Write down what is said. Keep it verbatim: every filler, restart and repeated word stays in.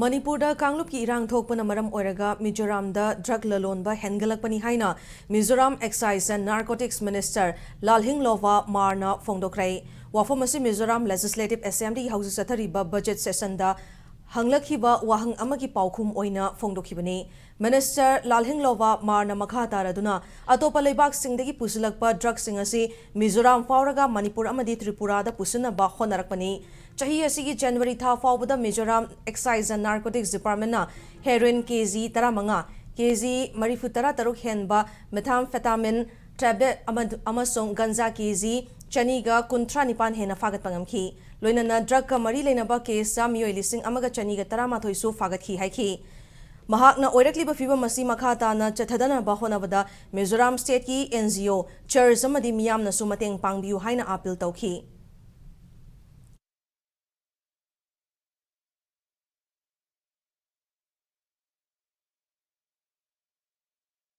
ꯃꯅꯤꯄꯨꯔꯗ ꯀꯥꯡꯂꯨꯞꯀꯤ ꯏꯔꯥꯡ ꯊꯣꯛꯄꯅ ꯃꯔꯝ ꯑꯣꯏꯔꯒ ꯃꯤꯖꯣꯔꯥꯝꯗ drug ꯂꯂꯣꯟꯕ ꯍꯦꯟꯒꯠꯂꯛꯄꯅꯤ ꯍꯥꯏꯅ Mizoram Excise and Narcotics Minister ꯂꯥꯜꯍꯤꯡꯂꯣꯚꯥ ꯃꯥꯔꯅ ꯐꯣꯡꯗꯣꯛꯈ꯭ꯔꯦ꯫ ꯋꯥꯐꯝ ꯑꯁꯤ ꯃꯤꯖꯣꯔꯥꯝ Legislative Assemblyꯒꯤ ꯍꯧꯖꯤꯛ ꯆꯠꯊꯔꯤꯕ budget sessionꯗ ꯍꯪꯂꯛꯈꯤꯕ ꯋꯥꯍꯪ ꯑꯃꯒꯤ ꯄꯥꯎꯈꯨꯝ ꯑꯣꯏꯅ ꯐꯣꯡꯗꯣꯛꯈꯤꯕꯅꯤ꯫ Minister ꯂꯥꯜꯍꯤꯡꯂꯣꯚꯥ ꯃꯥꯔꯅ ꯃꯈꯥ ꯇꯥꯔꯗꯨꯅ ꯑꯇꯣꯞꯄ ꯂꯩꯕꯥꯛꯁꯤꯡꯗꯒꯤ ꯄꯨꯁꯤꯜꯂꯛꯄ drugꯁꯤꯡ ꯑꯁꯤ ꯃꯤꯖꯣꯔꯥꯝ ꯐꯥꯎꯔꯒ ꯃꯅꯤꯄꯨꯔ ꯑꯃꯗꯤ ꯇ꯭ꯔꯤꯄꯨꯔꯥꯗ ꯄꯨꯁꯤꯟꯅꯕ ꯍꯣꯠꯅꯔꯛꯄꯅꯤ꯫ ꯆꯍꯤ ꯑꯁꯤꯒꯤ January ꯊꯥ ꯐꯥꯎꯕꯗ Mizoram Excise and Narcotics Departmentꯅ heroin KG ꯇꯔꯥꯃꯉꯥ, KG ꯃꯔꯤꯐꯨ ꯇꯔꯥ ꯇꯔꯨꯛ ꯍꯦꯟꯕ methamphetamine tablet ꯑꯃ-, ꯑꯃꯁꯨꯡ ꯒꯟꯖꯥ KG ꯆꯅꯤꯒ ꯀꯨꯟꯊ꯭ꯔꯥ ꯅꯤꯄꯥꯟ ꯍꯦꯟꯅ ꯐꯥꯒꯠꯄ ꯉꯝꯈꯤ꯫ ꯂꯣꯏꯅꯅ drugꯀ ꯃꯔꯤ ꯂꯩꯅꯕ caseꯇ ꯃꯤꯑꯣꯏ ꯂꯤꯁꯤꯡ ꯑꯃꯒ ꯆꯅꯤꯒ ꯇꯔꯥꯃꯥꯊꯣꯏꯁꯨ ꯐꯥꯒꯠꯈꯤ ꯍꯥꯏꯈꯤ꯫ ꯃꯍꯥꯛꯅ ꯑꯣꯏꯔꯛꯂꯤꯕ ꯐꯤꯕꯝ ꯑꯁꯤ ꯃꯈꯥ ꯇꯥꯅ ꯆꯠꯊꯗꯅꯕ ꯍꯣꯠꯅꯕꯗ ꯃꯤꯖꯣꯔꯥꯝ stateꯀꯤ NGO, church ꯑꯃꯗꯤ ꯃꯤꯌꯥꯝꯅꯁꯨ ꯃꯇꯦꯡ ꯄꯥꯡꯕꯤꯌꯨ ꯍꯥꯏꯅ appeal ꯇꯧꯈꯤ꯫